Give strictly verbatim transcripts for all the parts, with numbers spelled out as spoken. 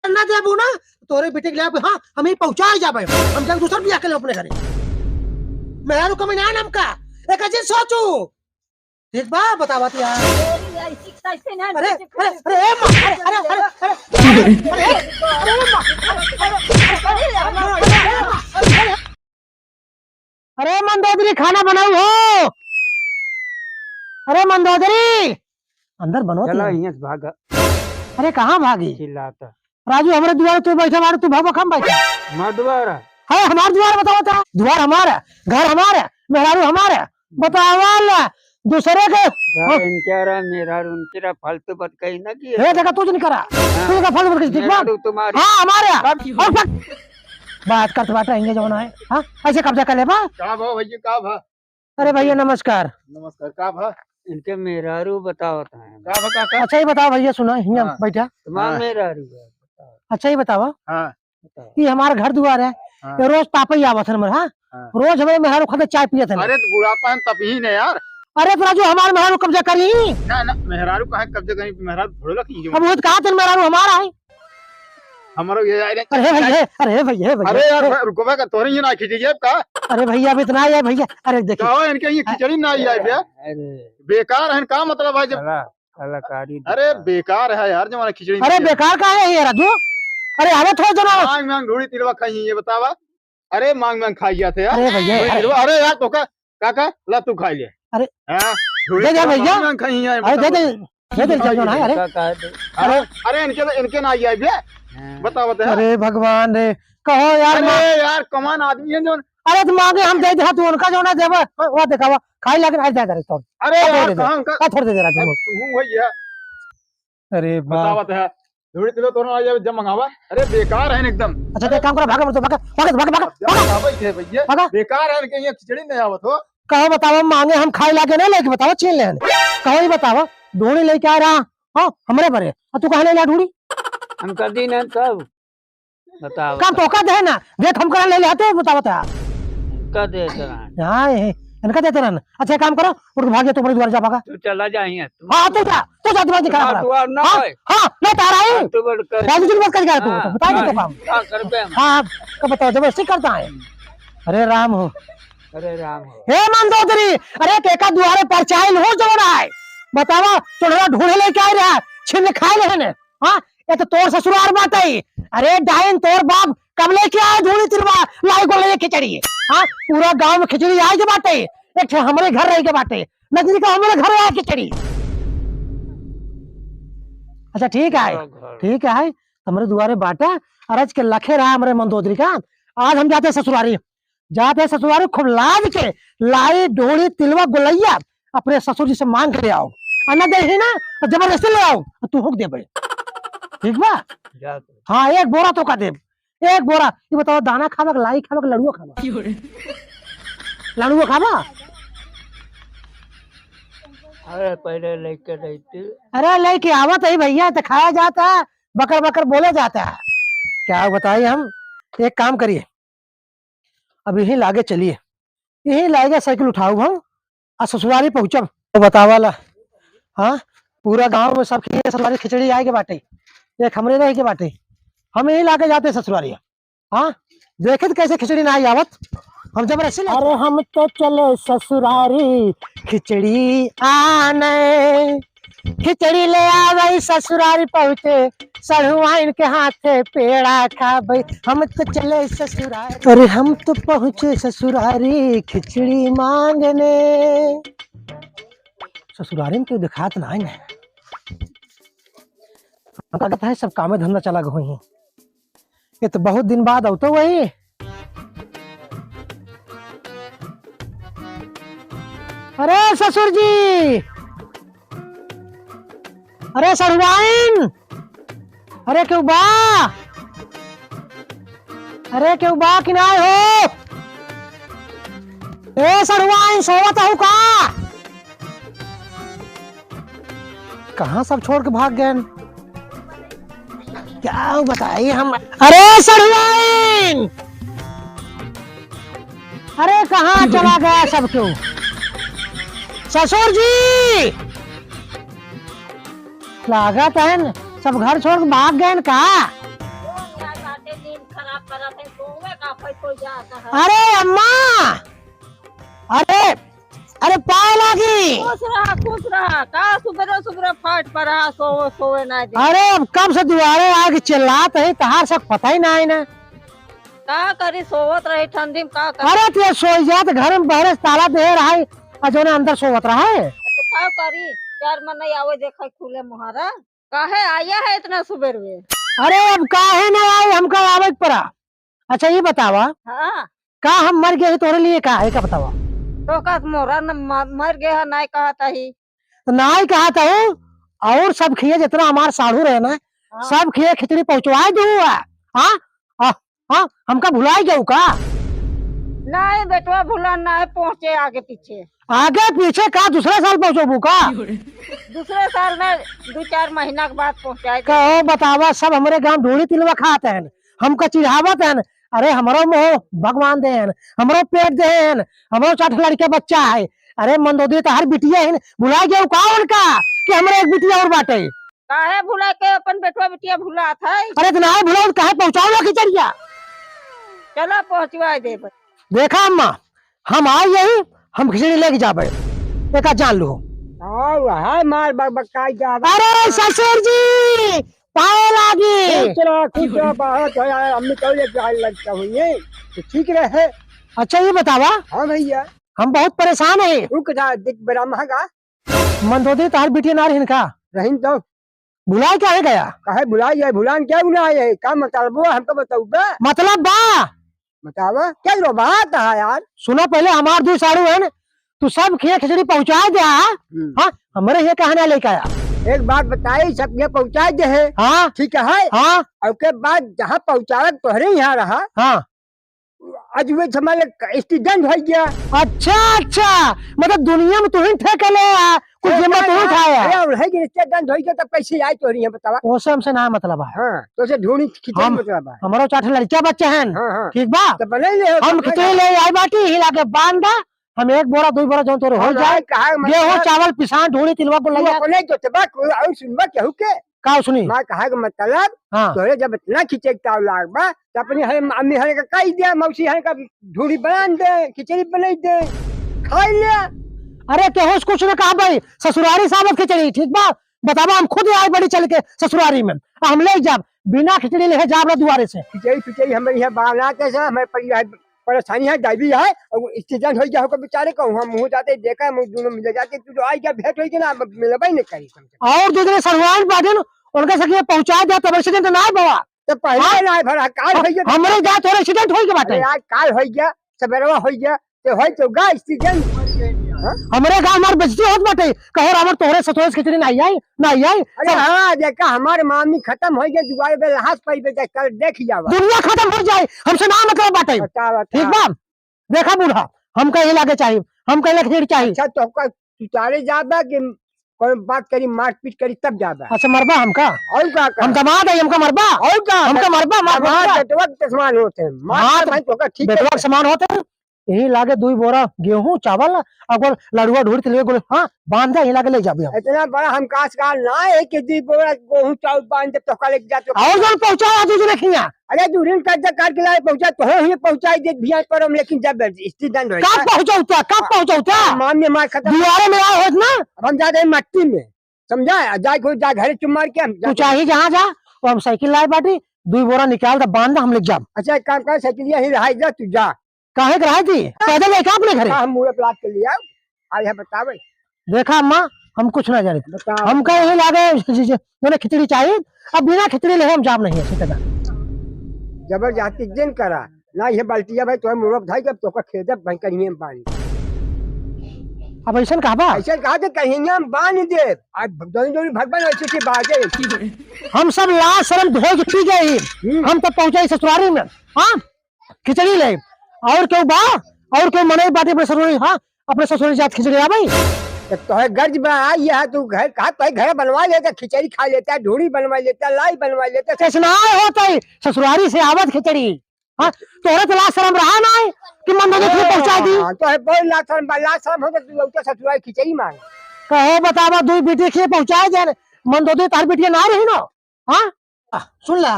ना देबू ना, तोरे बेटी के लिए, हाँ, हम ही पहुँचा जाबे, हम जाके दूसर बियाह कर ले अपने घरे। मेहरारू कमी ना नाम का, एक चीज सोचू। ठीक बा, बतावत यार। अरे, अरे, अरे, ए माँ, अरे, अरे, अरे, अरे, अरे, अरे, ए माँ, अरे, अरे, अरे, अरे, अरे, अरे, अरे, अरे मंदोदरी, खाना बनाऊ हो। अरे मंदोदरी, अंदर बनो चलो, तुम। हियां से भागा। अरे कहाँ भागी? चिल्लाता। राजू, हमरे दुआरे तू बैठा बाड़ू, तू भागो, हम बैठा। हमार दुआरा? है, हमार दुआर बतावा था। दुआर हमारा, घर हमारा, मेहरारू हमारा। बतावा ला, दूसरे के। घर हाँ। इनके रहा, मेहरारू उनके रहा, फालतू बात कही ना कि हे, देखा, तू जिन करा। हाँ। तू का फालतू बात कही, ठीक बा? मेहरारू तुम्हारी। हाँ, हमारा। अब और फट। बात करत बाटे, इंगे जौन है, हाँ? ऐसे कब्जा कर ले बा? का भा भैया, का भा? अरे भैया, नमस्कार। नमस्कार, का भा? इनके मेहरारू बतावत हैं। का भा, का, का? अच्छा, ये बताओ भैया, सुना, हियां हाँ। बैठा। तुम्हार हाँ। मेहरारू है, बताओ। अच्छा, ये बताओ। हाँ। बताओ। ये हमार घर दुआर है। हाँ। ये रोज पापा ही आवत है हमारे, हाँ? हाँ। रोज हमारे मेहरारू खाते चाय पियत है। अरे, तो बुढ़ापा है, तब ही ने यार। अरे, तो राजू, हमार मेहरारू कब्जा करी? ना, ना, मेहरारू काहे कब्जा करी? मेहरारू थोड़े रखी है। अब वो तो कहा था, मेहरारू हमारा है। हमारो ये, अरे, अरे भैया, अरे भैया, भैया, अरे यार, हे। रुको बे, का तोरे ही ना खींची जेब का? अरे भैया, अब इतना ही है भैया। अरे देखिए। का हो, इनके ये खिचड़ी ना आई है भैया? अरे। बेकार है, का मतलब है जब चला, कलाकारी अरे दिखा। बेकार है यार, जमाना खिचड़ी अरे नहीं है। बेकार का है ये राजू? अरे आवे थोड़ा जना। मांग मांग ढूंढी तिलवा खाई, ये बतावा। अरे मांग मांग खाई जाते यार। अरे भैया, ढूंढी अरे। तिलवा, अरे यार तो का, काका, ला तू खा ले। अरे। हाँ, ढूंढी दे दे तिलवा भैया। मांग मांग खाई है, अरे दे बतावा। दे। दे दे, चल जो ना है, अरे। का, का है तो? अरे, अरे, इनके तो, इनके ना आई है बे। हाँ। बता, बता। अरे भगवान रे, कहो यार, अरे माँ। यार, कमान आदमी है जो। अरे, तो मांगे हम दे दे, तू उनका जो ना देबा, वो देखावा, खाई लागे, आज दे दे, तोड़। अरे आ, थोड़ यार, दे दे। कहाँ उनका? आ, थोड़ दे दे, राजू। तू हूँ भैया। अरे बता, बाप। बता। ढूंढी तिलवा तोरण आ जावे, जब मंगावा। अरे, बेकार है एकदम। अच्छा, तो एक काम करो, भागा, भागा, भागा, भागा, भागा, अब जब भागा। मंगावा ही है भैया। भागा। बेकार है, इनके यहाँ खिचड़ी नहीं आवत हो। कहो बतावा, मांगे हम खाई लागे ना लेके बतावा, छीन लेहन। कहो ही बतावा, ढूंढी लेके आ रहा, हाँ, हमरे बरे। आ तू कहाँ ले ला ढूंढी? हम कर दी ना तब। बतावा। काम तो का दे ना, देख हम कहाँ ले ले आते, बतावा तो। का दे तो ना। हाँ, ये, इनका देते रहना। अच्छा, एक काम करो, उठ के भाग जा, तू अपने द्वार जा, भागा। तू चला जा यहाँ, तू। हाँ, तू जा, तू जा, दिमाग दिखा तुम्हारा रहा। द्वार ना हाँ, होए। हाँ, मैं तारा हूँ। हाँ, तू बड़ कर। राजू जी, मत कर, तू हाँ, तो बताएंगे तो हाँ, काम। क्या कर बे हम? हाँ, हाँ, कब बताओ, जबरदस्ती करता है। अरे राम हो। अरे राम हो। हे मंदोदरी, अरे केका दुआरे परछाई हो जवन आए। बतावा, तोहरा ढूंढे लेके आए रहा, छिन खाए रहे ने। हाँ, ये तो तोर ससुरार बाटे। अरे डाइन, तोर बाप कब लेके आए ढूंढी तिलवा, लाई को ले खिचड़ी। हाँ, पूरा गांव में खिचड़ी आए के बाटे, एक ठे हमरे घर रह के बाटे, नजरी का हमरे घर आए खिचड़ी। अच्छा ठीक है, पूरा घर। ठीक है, हमरे दुआरे बाटा, अरज के लखे रहा हमरे मंदोदरी का। आज हम जाते ससुरारी, जाते ससुरारी खूब लाज के लाई ढोली तिलवा गोलैया अपने ससुर जी से मांग के ले आओ, आ ना देही ना तो जबरदस्ती ले आओ, तू हुक देबे। ठीक बा? जा तू। हाँ, एक बोरा तो का देब, एक बोरा। ये बताओ, दाना खाबा के लाई खाबा के लड़ुआ खाबा? लड़ुआ खाबा? अरे पहले लेके रहती। अरे लेके आवत है भैया, तो खाया जाता है, बकर बकर बोला जाता है। क्या बताइए हम, एक काम करिए, अब यहीं लागे चलिए, यहीं लागे साइकिल उठाऊ हम, आ ससुरारी पहुँचब। तो बतावाला, हाँ, पूरा गांव में सब खिए ससुरारी खिचड़ी आए के बाटे, एक हमरे रह के बाटे, हम यहीं लागे जाते ससुरारी। हाँ, देखे तो कैसे खिचड़ी ना आई आवत, हम जब ऐसे ले अरे हम तो चले ससुरारी, खिचड़ी आने, खिचड़ी ले आवे ससुरारी पहुँचे, सढ़ुआइन के हाथे पेड़ा खाबे, हम तो चले ससुरारी। अरे हम तो पहुँचे ससुरारी खिचड़ी मांगने। ससुरारी में कोई दिखात ना है। हमका लगत है सब कामे धंधा चला गए हैं। ये तो बहुत दिन बाद आओ तो वही। अरे ससुर जी, अरे सढ़ुआइन, अरे केहू बा, अरे केहू बा कि नाय हो? ए सढ़ुआइन, सोवत हऊ का? कहाँ सब छोड़ के भाग गए? क्या बताई हम? अरे सढ़ुआइन, अरे कहाँ चला गया सब क्यों? ससुर जी, लागत है न, सब घर छोड़ के भाग गए न का? करत है, सोवे का फैसला जाता है। अरे अम्मा, अरे, अरे पाँव लागी। खुश रहा, खुश रहा। का सुबेरे सुबेरे फाट पर रहा, सोवे, सोवे ना दे। अरे अब कब से दुआरे आके चिल्लात है, तहार सब पता ही ना है ना। का करी, सोवत रही ठंडी में, का करी? अरे ते सोई जात, घर में बहरे से ताला दे रहा है, और जोने अंदर सोवत रहा है। अच्छा, का करी, चार मन नहीं आवे, देखा खुले मुहारा। काहे आया है इतना सुबेर में? अरे अब काहे ना आई, हमका आवे के पड़ा। अच्छा ये बतावा, हाँ। का हम मर गए ही तोहरे लिए का है, का बतावा? तो का मोरा न म-, मर गए है, नाय कहत ही। तो नाय कहत हूँ, और सब खिए जितना हमार साढ़ू रहे ना, हाँ। सब खिए खिचड़ी पहुँचवाए दू हुआ। हाँ? आ, हाँ? हमका भुलाई गऊ का? नहीं बेटवा, भुला ना है, पहुँचे आगे पीछे। आगे पीछे का दूसरे साल पहुँचोबू का? दूसरे साल में दो चार महीना के बाद पहुँचाए दे। कहो बतावा, सब हमरे गाँव ढूढ़ी तिलवा खात हैं, हमका चिढ़ावत हैं। अरे हमरो मुँह भगवान दे हैं, हमरो पेट दे हैं, हमरो चार ठे लड़के बच्चा है। अरे मंदोदरी तहार बिटिया है, भुला गया का उनका कि हमरे एक बिटिया और बाटे? काहे भुला के अपन बेटवा बिटिया भुलात है? अरे तो ना भुलाओ, काहे पहुँचाओ ना खिचड़िया? चलो पहुँचवा देब। देखा अम्मा, हम आई यही, हम खिचड़ी लेके जाबे, एका जान लो। आओ, हाय मार बकबकाई जाबे। अरे ससुर जी, पाए लागी। खुश रहो, खुश रहो, बहुत हो यार, अम्मी कहो ये जाए लगता हुई है, तो ठीक रहे। अच्छा ये बतावा। हाँ भैया। हम बहुत परेशान है। रुक जा, देख बड़ा महंगा। मंदोदरी तहार बिटिया ना रहिन का? रहिन तो। भुलाए काहे गया? काहे भुलाए गया? भुलान क्या भुलाए है? का मतलब बा? हमको बताऊ बा। मतलब बा? बतावा। क्या रो बात है यार? सुना पहले, हमार दू साढ़ू है ना, तू सब खिया खिचड़ी पहुँचा दे, हाँ? हम्म। हाँ, हमरे ये कहना लेके आया। एक बात बताई, सब खिया पहुँचा दे है। हाँ। ठीक है? हाँ। और के बाद जहाँ पहुँचावे तोहरे यहाँ रहा। हाँ। आज वे हमारे accident हो गया। अच्छा, अच्छा, मतलब दुनिया में तू ही ठेके ले आ, कुछ अरे जिम्मा तू ही उठाया। अरे, और है कि accident हो गया तो कैसे आए तो रही है बतावा? वो से हमसे ना मतलब है। हाँ, तो से ढूंढी खिचड़ी हम, मतलब है। हमारा चार ठे लड़कियां बच्चे हैं। हाँ, हाँ। ठीक बा? तो बने ले हो, हम तो खिचड़ी ले आए बाटी, हिला के बांधा, हम एक बोरा, दो बोरा जौन तोरे हो जाए, कहा मतलब गेहूं, चावल, पिसान, ढूंढी, तिलवा को ले तू जा। अपने जोतबा, कोई और सुनबा केहू के? का सुनी? मैं कहा के मतलब, हाँ। तोरे जब इतना खींचे के ताव लाग बा, तो अपनी हरे मामी हरे का कही दे, मौसी हरे का ढूढ़ी बना दे, खिचड़ी बनाई दे, खाई ले। अरे केहू से कुछ ना कहा भाई, ससुरारी साबत खिचड़ी, ठीक बा? बतावा, हम खुद आए बड़ी चल के ससुरारी में, आ हम ले जाब, बिना खिचड़ी ले जाब ना दुआरे से। खिचड़ी, खिचड़ी हमारे यहाँ बना के से, हमारे परिवार परेशानी है, डायबी है, और accident हो गया होगा बेचारे का, हम मुँह जाते देखा, हम दोनों मिल जाते, तू तो आई क्या भेंट होई कि ना, अब मिलबे नहीं करी हमसे। और दो जने सरुआन बाजन, उनका सके पहुँचा दिया, तब accident ना भवा। तो पहले हाँ? ना भरा, काल हाँ, भैया। हमरे जा तोरे accident होई के बाटे। अरे यार, काल हो गया, सबेरवा हो गया, तो होई तो गा accident। हाँ? हमरे गाँव हमार बेइज्जती होत बाटे, कहो रावण तोहरे सतोस खिचड़ी ना आई, ना आई। अरे सब हाँ, देखा हमार मामी खत्म हो गया, दुआरे पे लहास पाई पे देख, कल देख जावा। दुनिया खत्म हो जाए, हमसे ना मतलब बाटे। बता, बता। ठीक बा? देखा बूढ़ा, हमका ये लागे चाहिए, हमका ये लकड़ी चाहिए। अच्छा, तो का तू तारे जाबा कि कोई बात करी, मारपीट करी तब जाबा? अच्छा, मरबा हमका? और का, का? हम दमाद है, हमका मरबा? और का? हमका मरबा, मार दमाद पीटबा? बेटवा के समान होते हैं। मार हाँ, तो तो भाई तो का ठीक बेटवा है। के समान होते हैं। यही लागे दुई बोरा गेहूं, चावल, अगर लड़ुआ ढूंढ के लिए बोले, हाँ, बांधा, यही लागे ले जाबे हम। इतना बड़ा हम काशकार ना है कि दुई बोरा गेहूं, चावल बांध दे, तो का लेके जाते हो? और जन पहुंचाओ, दूसरे खिया। अरे, दूरिन का जब काट के लाए पहुंचा, तो ही पहुंचाई दे भिया पर हम, लेकिन जब accident होए कब ना। पहुंचौता? कब हाँ। पहुंचौता? हाँ, मामी हमारे खत्म। दुआरे में आए होत ना। अब हम जा रहे हैं मट्टी में, समझा? आ जाए कोई जा घरे चुप मार के हम तू जा चाहे जहाँ जा, वो हम साइकिल लाए बाटी, दुई बोरा निकाल दा, बांध दा, हम लेके जाब। अच्छा, एक काम कर, साइकिल यहीं रहाई जा, तू जा। काहे के रहाई थी? पैदल जाए का अपने घरे? हाँ, हम मुड़े प्लाट के लिए आओ, आज है बतावे। देखा अम्मा, हम कुछ ना जाने। बताओ। हमका यही लागे, जे, जे, तोने खिचड़ी चाहिए, अब बिना खिचड़ी ले हम जाब नहीं है, सीधा। जबरदस्ती जिन करा, ना ये बाल्टिया भाई, तोहरे मुड़वा धाई, जब तोहका खेदब भाई करिए पानी। अब ऐसन कहबा? ऐसन कहा तो कहिए हम बांध दे। आज दोनों जोड़ी भगवान ऐसे से बाजे। हम सब लाज शर्म धोए के पी गए ही। हम्म। हम तो पहुंचे ससुरारी में। हाँ? खिचड़ी ले। और केहू बा? और केहू मनई बाटे अपने ससुरारी? हाँ? अपने ससुरारी जात खिचड़ी आ भाई? तो तोहे गर्ज बा, आ, ये है तू घर, कहा तोहे घर बनवा लेता, खिचड़ी खा लेता, ढूंढी बनवा लेता, लाई बनवा लेता। कैसे ना होता है? ससुरारी से आवत खिचड़ी। हाँ, तोहरे तो लाज शरम रहा ना है कि मंदोदरी खिचड़ी पहुंचा दी। हाँ, तोहरे बहुत लाज शरम बा, लाज शरम हो तो तू लौटे ससुराल खिचड़ी मांग। कहो बतावा, दुई बेटी खिए पहुंचाए दे, मंदोदरी तार बेटिया ना रही ना। हाँ? आ, सुन ला,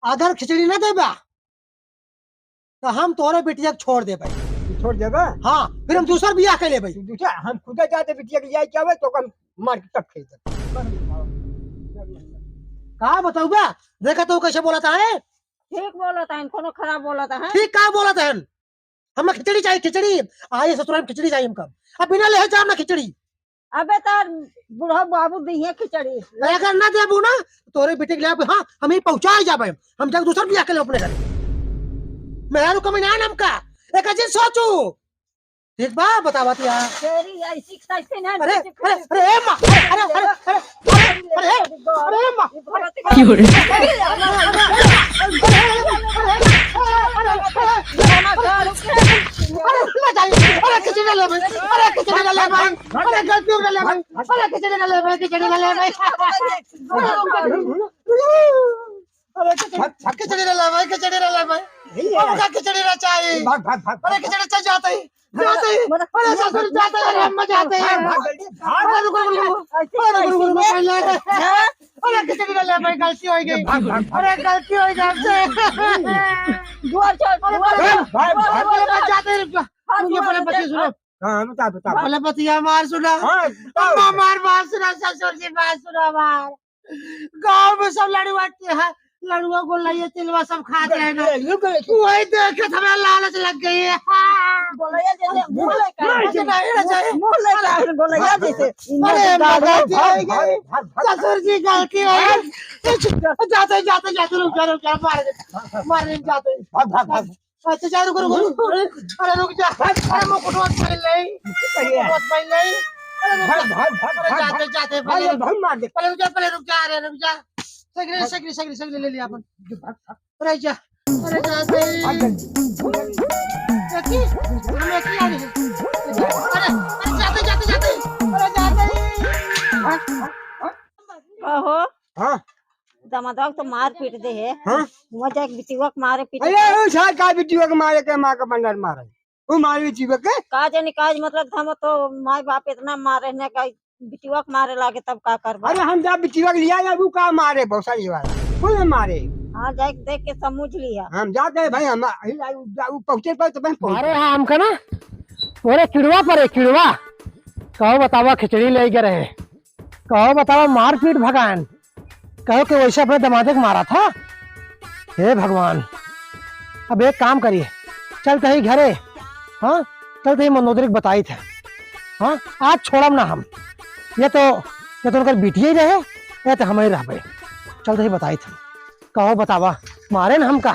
अगर खिचड़ी ना देबा, तो हम तोरे बिटिया के छोड़ देबे। तू छोड़ देबे? हाँ, फिर हम दूसर बियाह कर लेबे। तू दूसर, हम खुदे जाते बिटिया के ले आए, क्या हुआ, तो हम मार के तब खेल देबे। का बताऊबा? देखा तो कैसे बोलत है। ठीक बोलत है, कोनो खराब बोलत है? ठीक का बोलत है? हमें खिचड़ी चाहिए, खिचड़ी। आए ससुराल में खिचड़ी चाहिए हमका। अब बिना लेहे जाब ना खिचड़ी। अबे तार बूढ़ा बाबू दिहे खिचड़ी। अगर ना देबू ना, तोरे बेटे के लिए, हाँ, हम ही पहुँचा ही जाबे। हम जाके दूसर बियाह कर ले अपने घर। मेहरारू कमी ना हमका। एक चीज सोचू। ठीक बा, बतावत या। तेरी ऐसी कैसे ना अरे, अरे, अरे, ए माँ, अरे, अरे, अरे, अरे, अरे, अरे, ए माँ। अरे, अरे, अरे, अरे, अरे, अरे, अरे, अरे, अरे, अरे, खिचड़ी ना ले भाई, अरे, खिचड़ी ना ले भाई, अरे, गलती हो गई ले भाई, अरे, खिचड़ी ना ले भाई, खिचड़ी ना ले भाई। अरे, खिचड़ी, खिचड़ी ना ले भाई, खिचड़ी ना ले भाई। हमका खिचड़ी ना चाहिए। भाग, भाग, भाग, अरे, खिचड़ी चाहिए, जाते ही। जाते ही, अरे ससुर जाते ही, अरे अम्मा जाते ही। भाग, भाग, जल्दी भाग। अरे रुको, रुको, रुको। अरे रुको, रुको, रुको, पहले। हाँ? अरे खिचड़ी ना ले भाई, गलती हो गई। भाग, भाग, भाग। अरे गलती हो गई हमसे। दुआर छोड़, अरे दुआर भाग, छोड़, भाग, दुआर भाग। छोड़। पहले बच जाते हैं, रुक जा। हाँ, रुक जा, दुआर पहले छोड़। बतिया सुनो। हाँ, बता, बता। पहले बतिया हमार सुना। हाँ, बताओ। अम्मा हमार बात सुना, ससुर जी बात सुना हमार। गाँव में सब लड़ुआ के है, लड़ुआ गोलैया तिलवा सब खाते हैं ना। ये, ये गलती। वही देखे तो हमें लालच लग गई है। हाँ। गोलैया जैसे मुँह लेकर। मुँह लेकर, गोलैया जैसे। अरे, गलती हो गई। भाग, भाग, भाग। ससुर जी, गलती हो गई। जाते, जाते, जाते, रुक जा, रुक जा, मार दे, मार दे, जाते। भाग, भाग, भाग। अच्छा, जा, रुको, रुको, रुको। अरे, रुक जा। अरे, मुकुटवा पहन ले। मुकुटवा पहन ले। अरे, रुक जा। भाग, भाग, भाग, अरे, भाग, जाते, भाग। जाते, भाग, पहले। भाग, मार दे। अरे, रुक जा, पहले रुक जा। अरे, रुक जा। सगरे, सगरे, सगरे, सगरे ले लिया अपन। भाग, भाग। अरे, जा। अरे, जाते। भाग, जल्दी। देखी? हम एक ही आ रहे हैं। अरे, अरे, जाते, जाते, जाते। अरे, जाते। भाग, भाग, भाग। कहो। हाँ। दमादवा के तो मार पीट दे है। हाँ? वहाँ जाके बिटिया के मारे पीटे अरे, के। ओ सार का बिटिया के मारे के माँ का बंडर मारे। वो मारे बिटिया के। का जानी का मतलब था, हम तो माई बाप इतना मारे न का बिटिया के मारे लागे तब का करबा। अरे हम जा बिटिया के लिया जा, वो का मारे बहुत सारी बार। कोई ना मारे। हाँ, जाके देख के समझ लिया। हम जाते हैं भाई, हम ही जा, वो पहुँचे पर तो मैं पहुँचे। अरे हाँ, हमका ना, तोरे किड़वा पर है, किड़वा। कहो बतावा, खिचड़ी ले गए रहे। कहो बतावा, मारपीट भगान। कहो कि वैसे अपने दमादे के मारा था। हे भगवान, अब एक काम करिए, चलते ही घरे, हाँ, चलते ही मंदोदरी के बताई थे, हाँ, आज छोड़ब ना हम। ये तो, ये तो उनकर बिटिया ही रहे, ये तो हम ही रहबे। चलते ही बताई थे। कहो बतावा, मारे न हमका,